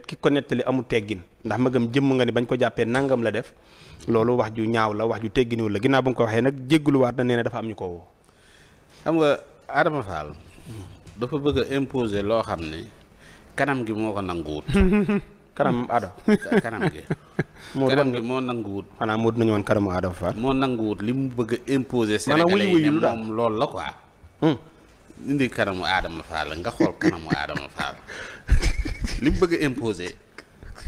kat ki ko nettali amul teggin ndax magam jëmm nga ni bañ ko jàppee nangam la def loolu wax ju ñaaw la wax ju tegginiwul la ginnaaw ba nga ko waxee nag jégguluwaat na nee na dafa am ñu ko woo. xam nga Adama Fall dafa bëgg a imposer loo xam ne kanam gi moo ko nanguwut. kanam Adama. kanam gi. kanam gi moo nanguwut. xanaa moo dinañu woon kanamu Adama Fall. moo nanguwut li mu bëgg a imposer. Sénégalais yi ne moom loolu la quoi. indi kanamu Adama Fall nga xool kanamu Adama Fall li mu bëgg a imposer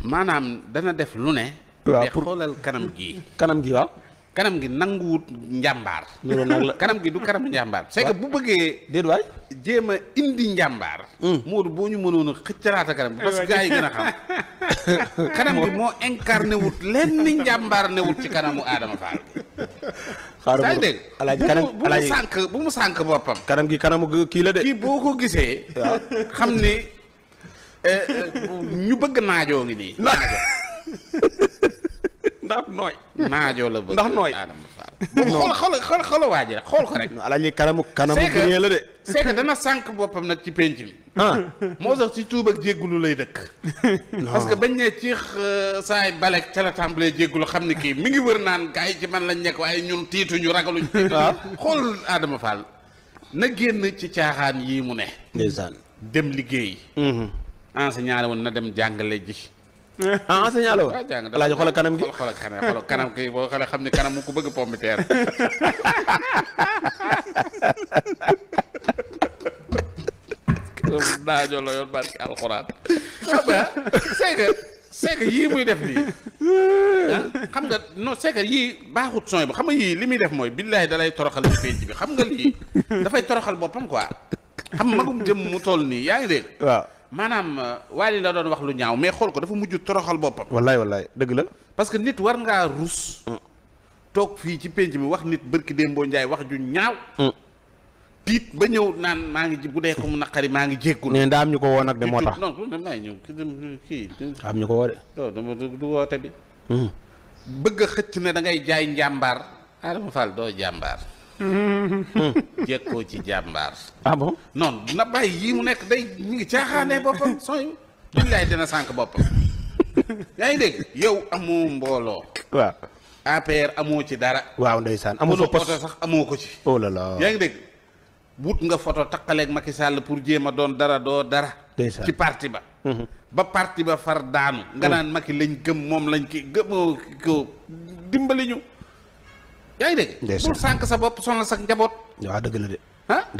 maanaam dana def lu ne. waaw te xoolal kanam gi. kanam gi waaw. kanam gi nanguwut njàmbaar. kanam gi du kanamu njàmbaar. c'est que bu bëggee. déet waay jéem a indi njàmbaar. Moodu boo ñu mënoon a xëccalaata kanam parce que gars yi gën a xam. kanam gi moo incarné wut lenn njàmbaar ne wut ci kanamu Adama Fall. xaaral dégg alaaji kanam alaaji bu mu sànk boppam. kanam gi kanamu kii la de. kii boo ko gisee. waaw xam ni ñu bëgg naajoo ngi nii. naajo ndax nooy. naajoo la bëgg ndax nooy Adama Fall. xool waa ji rek xool ko rek. alaaji kanamu bu la de. c'est que dana sànq boppam nag ci penc mi. moo tax ci tuub ak jéggulu lay dëkk. parce que bañ ne ci saay balek ca la tàmbalee jéggulu xam ni kii mi ngi wër naan gars yi ci man lañ nekk waaye ñun tiituñu ragaluñ. waaw xool Adama Fall na génn ci caaxaan yii mu ne. ndeysaan dem liggéey. enseignant la woon na dem jàngale ji. enseignant la woon. waaw jàng alaaji xoolal kanam gi xoolal kanam kii boo xoolee xam ni kanam mu ko bëgg pomme de terre. naajoo la yoon barki alxuraan. xam nga c'est que yii muy def nii xam nga non c'est que yii baaxut sooy ba xam nga yii li muy def mooy billaahi dalay toroxal ci penc bi xam nga lii dafay toroxal boppam quoi. xam magum jëm mu toll nii yaa ngi dégg. waaw maanaam Wally la doon wax lu ñaaw mais xool ko dafa mujj toroxal boppam. wallaay dëgg la. parce que nit war ngaa rus. toog fii ci penc mi wax nit bërki Dembo Njaay wax ju ñaaw. tiit ba ñëw naan maa ngi ji bu dee ko mu naqari maa ngi jéggul. nee daa am ñu ko woo nag de moo tax. non non maa ñëw kii. am ñu ko woo de. non dama du woote bi. bëgg a xëcc ne da ngay jaay njàmbaar. Adama Fall doo jàmbaar. jekkoo ci jàmbaar. ah bon non na bàyyi yii mu nekk day ñu ngi caaxaanee boppam sooy billaay dina sànq boppam. yaa ngi dégg yow amoo mbooloo. waaw. APR amoo ci dara. waaw ndeysaan amoo fa poste sax amoo ko ci. oh là là yaa ngi dégg. wut nga photo takkaleeg Macky Sall pour jéem a doon dara doo dara. ci parti ba. ba parti ba far daanu. nga naan Macky lañ gëm moom lañ ki gëmoo ko dimbali ñu. yaa ngi dégg. pour sànq sa bopp sonal sa njaboot. waaw dëgg la de.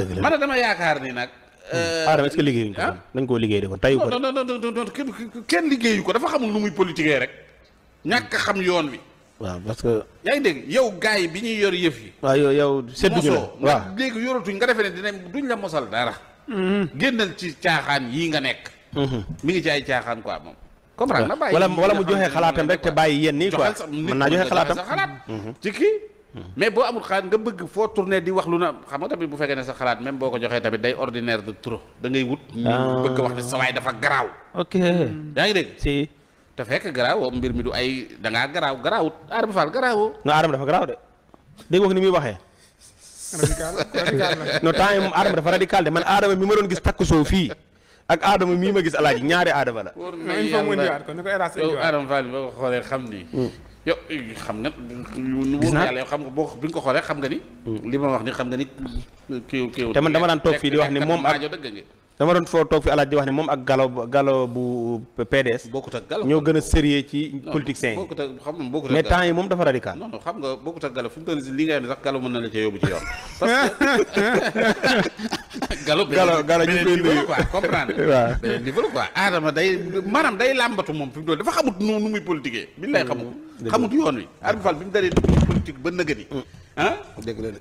dëgg la de man dama yaakaar ni nag. Adama est-ce que liggéeyuñ ko dañ koo liggéey de ko tayu ko. non kenn liggéeyu ko dafa xamul nu muy politiquer rek. ñàkk a xam yoon wi. waaw parce que. yaa ngi dégg yow gars yi bi ñuy yor yëf yi. waaw yow sedduñu la waaw léegi yoratuñ nga defee ne duñ la mosal dara. génnal ci caaxaan yii nga nekk. mi ngi ci ay caaxaan quoi moom. comprendre na bàyyi wala mu joxe xalaatam rek te bàyyi yéen nii quoi mën naa joxe xalaatam xalaat ci kii. mais boo amul xalaat nga bëgg foo tourné di wax lu na xam nga tamit bu fekkee ne sa xalaat même boo ko joxee tamit day ordinaire de trop da ngay wut. bëgg wax ne sa waay dafa garaaw. ok yaa ngi dégg. si. te fekk garaaw mbir mi du ay da ngaa garaaw garaawut Adama Fall garaawoo. non Adama dafa garaaw de dégg nga ni muy waxee. non temps yi moom Adama dafa radical de man Adama mi ma doon gis takk soo fii ak Adama mii ma gis alaaji ñaari Adama la. yow Adama Fall boo ko xoolee xam ni. yow xam nga. gis naa yàlla yow xam nga boo bi nga ko xoolee xam nga ni. li ma wax ni xam nga ni kii. te man dama daan toog fii di wax ni moom ak dama doon foo toog fi alaaj di wax ne moom ak Gallo bu PDS. bokkut ak Gallo ñoo gën a sérieux ci politiciens yi. bokkut ak xam nga bokkut ak mais temps yi moom dafa radical. non non xam nga bokkut ak Gallo fi mu toll nii li ngay ne sax Gallo mën na la cee yóbbu ci yoon. parce que Gallo ñu koy nuyu quoi comprendre waaw beneen niveau la quoi Adama day maanaam day làmbatu moom fi mu toll dafa xamut nu muy politiquer. billaay xamut yoon wi. Adama Fall bi mu daree politique ba nëgëni. dëgg la de.